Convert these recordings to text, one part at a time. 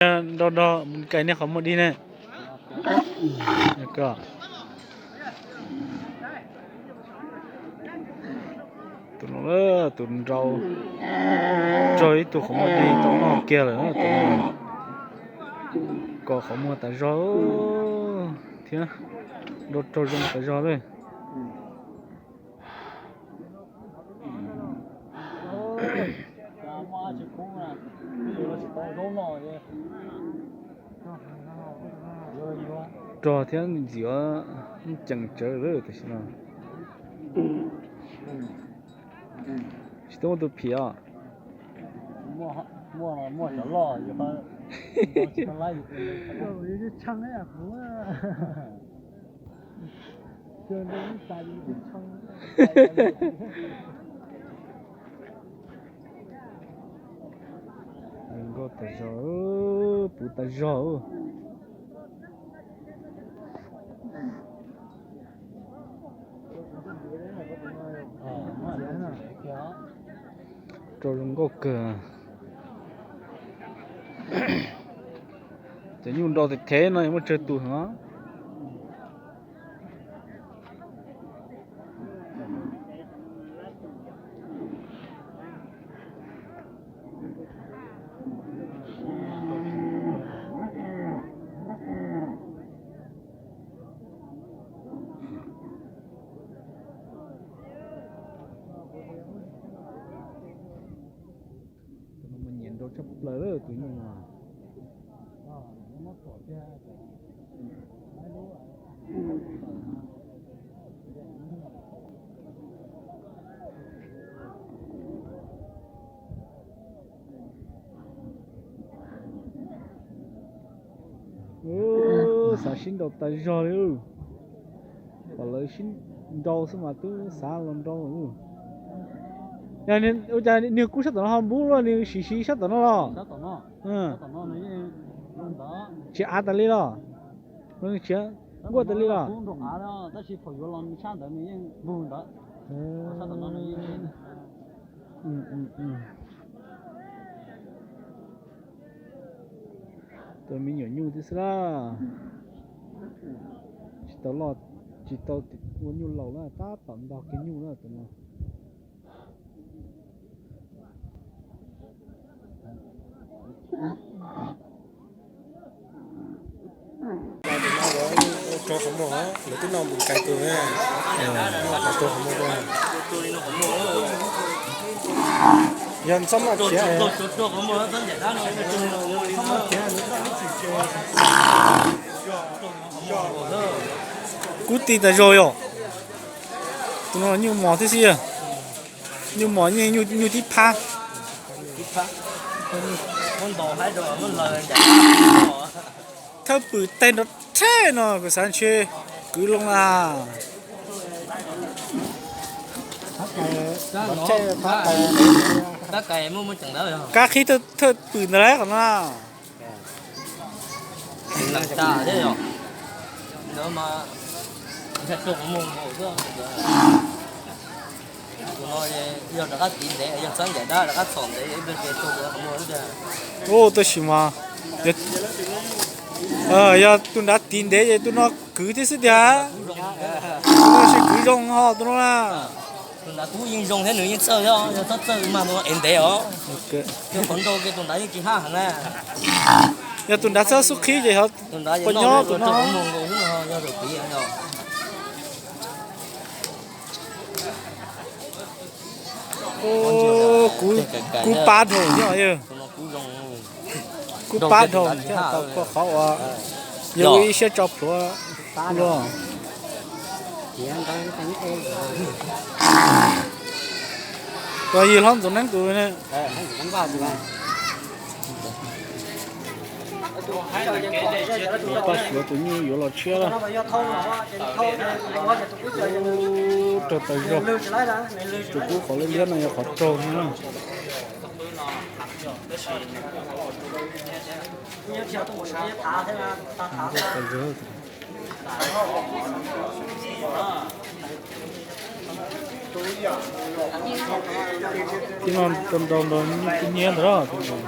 Nrau nrau mus kais niag qhov muag dig ne. Tus no, tus nrau raug ib tug qhov muag dig tau noj kiag lawm. Kom qhov muag tas zog thiab nrau raug zoo tas zog lawm. Rog thiab ntxim ceem tsawv lawm tam sim no. Tsis tau muaj tus phim os. Zoo nkauj tas zog, puv tas zog. Rau zoo nkauj kawg. Cov nyuj nrau thev thev no muaj tsawg tus heev. Tus no mas nyiam nrau tshaj plaws tus nyuj no. Xav sib nrau tas zog li. Kom lawv sib nrau xwb mas twb xav los nrau. Ua cas niag kub sab tom no ho npub luaj, nws siv siv sab tom no los? Tsis av tas li los? Nws tsis nkuaj tas li los? Tus me nyuam nyuj tib xwb na. Tsis tau loj, tsis tau ua nyuj laus na, tab tom ntog kiag nyuj na tus no. Rau qhov muag, lawv twb noj npus kais tus, rau qhov muag. Yog txhob maj khiav, kub ti tas zog yom. Tus no nyuj mos thiab xwb. Nyuj mos yeej nyuj tib phab. Thawj pwm teg nrov rhe no kuv xav ntshe kwv loo na. Kab qhib thawj pwm ntawd lawm qhov no. Ub, tab sis mas yog tus nrad tiv ntev ces tus no kwv thiab xwb tiag. Tus no sib kwv zoo ho tus no na. Tus nrad kub yeej zoo thiab nws yeej txawj, yog txawj txawj mas tus no ev ntev os. Qhov nrau kiag tus nrad yeej tsis haj heev na. Yog tus nrad txawj xub qhib ces poj nyob tus no. Kub pab dhau thiab, kub pab dhau thiab tau kua qhov uas yog ib siab tso plhuav luaj. Yog hlob Ntxoov Neeb tus ne. Paj Suav tus nyuj yuav los tshiab lawm. Raug tas zog. Tus kub qhov liab liab no yog qhov raug na. Tib no rau nrau nrau nyuj kub nyiab ntawd. Mus hov lawm.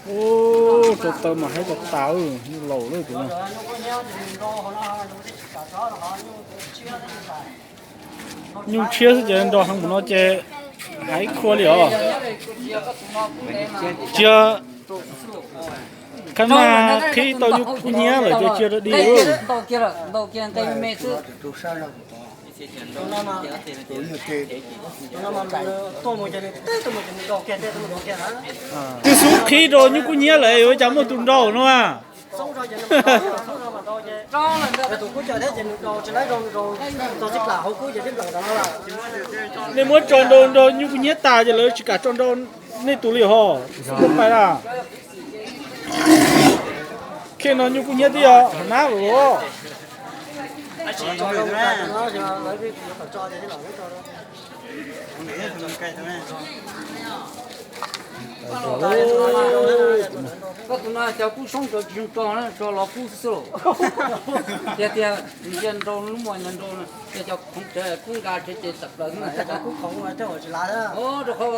Ub, rau taw mas haib tas tas, nyuj laus lawm tus no. Nyuj tshiab xwb ces nrau heev mus no ces hais khua li os. Cia, khab nag qhib tau nyuj kub nyiab lawm ces cia rau di. Twb xub qhib rau nyuj kub nyiab lawm yuav cas muaj tus nrau no. Nej muab tso nrau nrau nyuj kub nyiab tas ces lawv tsis kam tso nrau nej tus li hos. Xub pais na. Khej no nyuj kub nyiab twb yog hauv nab lawm. Koj tus no cov kub soob tso tsis zoo tso, tso los kub xwb xwb los. Tiag tiag, nws cia nrau lub mos nrau, cia cov khoov tsev kub nqa tsev ces tawm plaws xwb. Rau qhov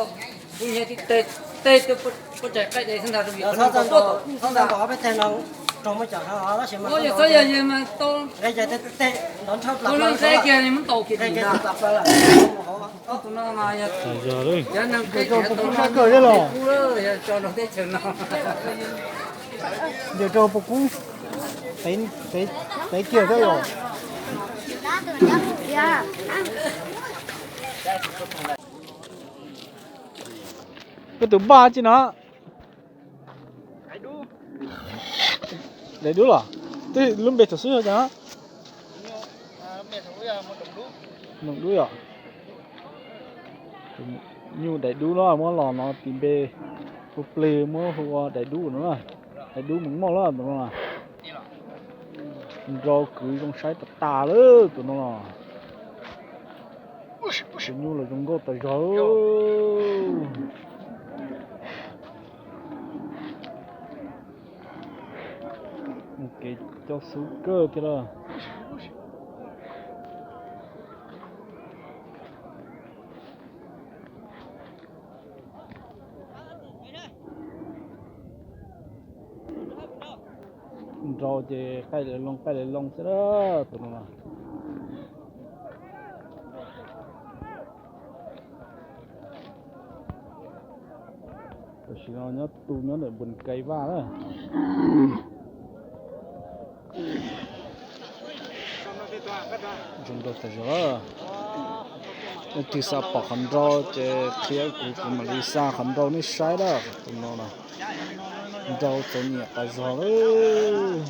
kuv nyiam tib teg, teg pob tsaig qaij de xwb ntag, rau vim qhov no tau kub xwb ntag. Yog txhob yog yog mas tau. Tus no nqe kiag li muab ntaus kiag tim ntag. Koj tus no mas yog, yog neeg qe kiag tau no kub lawm, yog tso rau teb chaws no. Ntiav rau puas kub, tev kiag thiab los. Koj tus npaj tsi no? Daim dub los? Twb lub npe thaum xub yog cas? Noom dub yom? Nyuj daim dub no muab los no tis npe, hu plig muab hu ua daim dub no. Daim dub Moos Moj los tus no. Nrau kwv zoo saib tas tas lawm tus no los. Tus nyuj los zoo nkauj tas zog. Kev coj xub kawg thiab lawm. Nrau ces qaij lawv loo qaij lawv loo xwb tus no. Tam sim no nyob tu nyob ntawm Npus Kais Vaj na. Zoo nraug tas zog. Leej twg xav pom qhov nrau ces qhia kuv, kuv mam li xa qhov nrau nej saib na. Tus no nrau txom nyem tas zog lawm.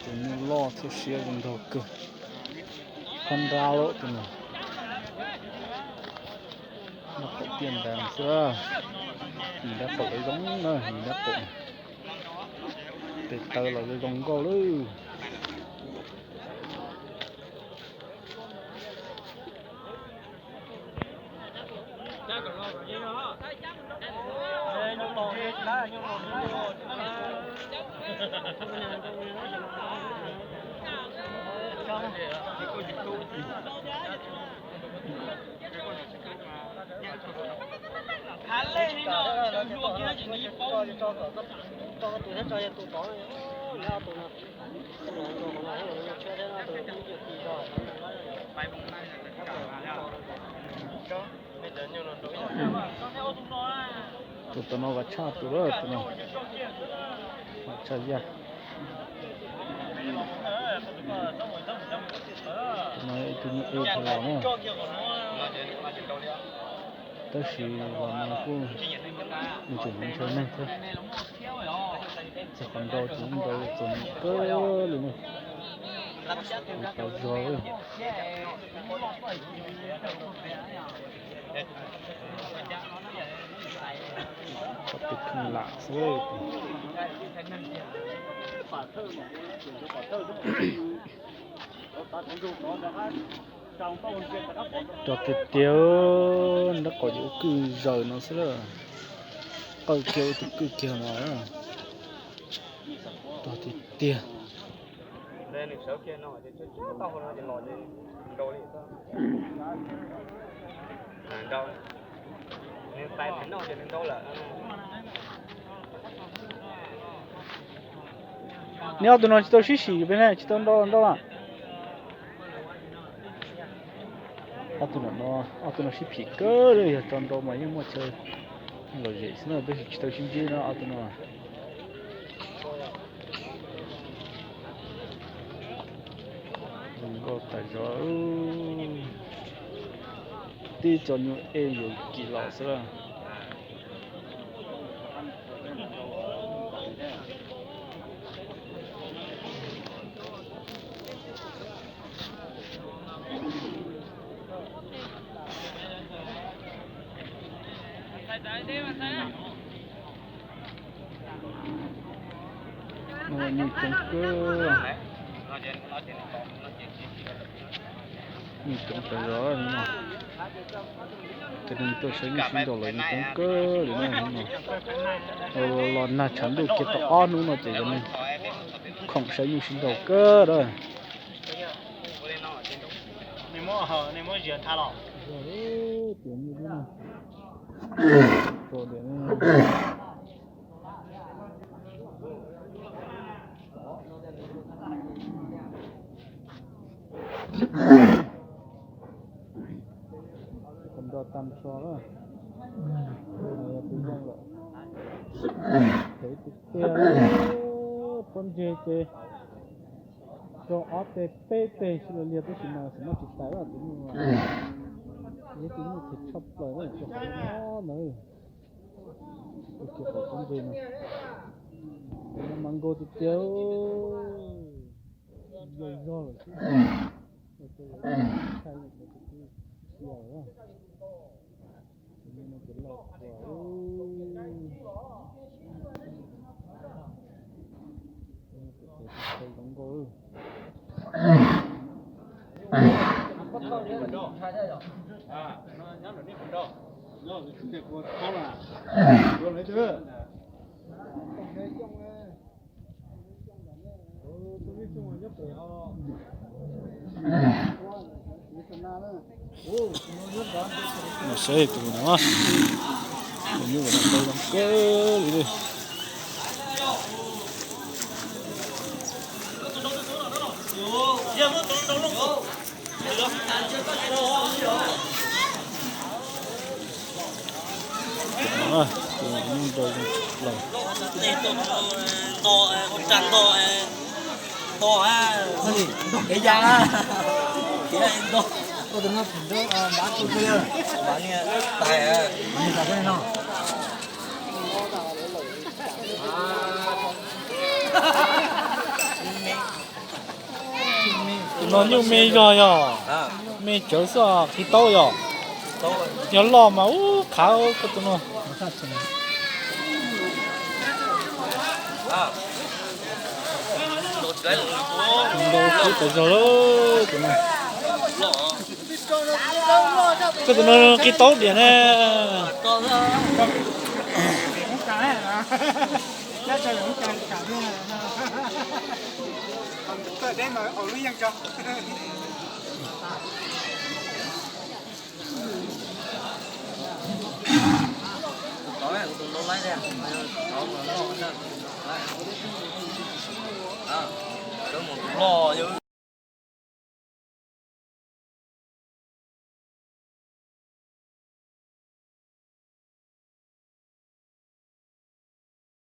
Tus nyuj loj thiab siab zoo nraug kawg. Phab nrab lawm tus no. Nyob qaum tiaj ntees xwb. Yim nrab qaum zoo na, yim nrab qaum. Tes taw los zoo nkauj lawm. Tus, tus no vas tshaj tus lawm, tus no vas tshaj yaj. Tus no ib tug nyuj ub tau los na. Tab sis los no kuj tseem ntshaw neeg thiab. Txog qhov nrau ces nrau txom nyem kawg li ne. Tus zog, tus kheej lam xwb. Cog tiag tiag, nrab qaum ces ua kwj zaws no xwb lawm. Qawj kiag ua tus kwj kiag no. Cog tiag tiag. Neb ob tug no tsis tau sib sim peb ne, tsis tau nrau nrau lawm. Ob tug no, ob tug no sib phim kawg li, yog tso nrau mas yeej muaj chaw lom zem xwb na, tab sis tsis tau sib ntsib no ob tug no. Zoo nkauj tas zog, tib co nyuj ej yuav kim los xwb lawm. Nyuj coob kawg, nyuj coob tas zog no. Cov neeg tuaj saib nyuj sib nraus los nyuj coob kawg li no. Los nag tshav ntuj kiag tau ob hnub no ces cov neeg khoom saib nyuj sib nraus kawg lawm. Nrau tag nrho lawm, yog tus zoo lawm. Phem tiag tiag, pob ntseg ces tso ob teg peb teg sib law liag tab sis mas xam maj tsis tawm tus nyuj, yog tus nyuj phem tshaj plaws na, tso qhov no ntawd. Ua kiag qhov pob ntseg no, no mas nkaus tiag tiag. Yog zog lawm xwb, ua rau lawv tshaj ib qhov tus tib sia lawm. Tus nyuj no ces loj kawg. Tus nyuj phem tshaj plaws zoo nkauj. Saib tus no, tus nyuj no zoo nkauj li. Tus no nyuj me zog yog, me tsawv xwb, qhib taub yog, yog loj mas ub khav koj tus no. Nrau kub tas zog lawm tus no. Koj tus no qhib taub diam ne.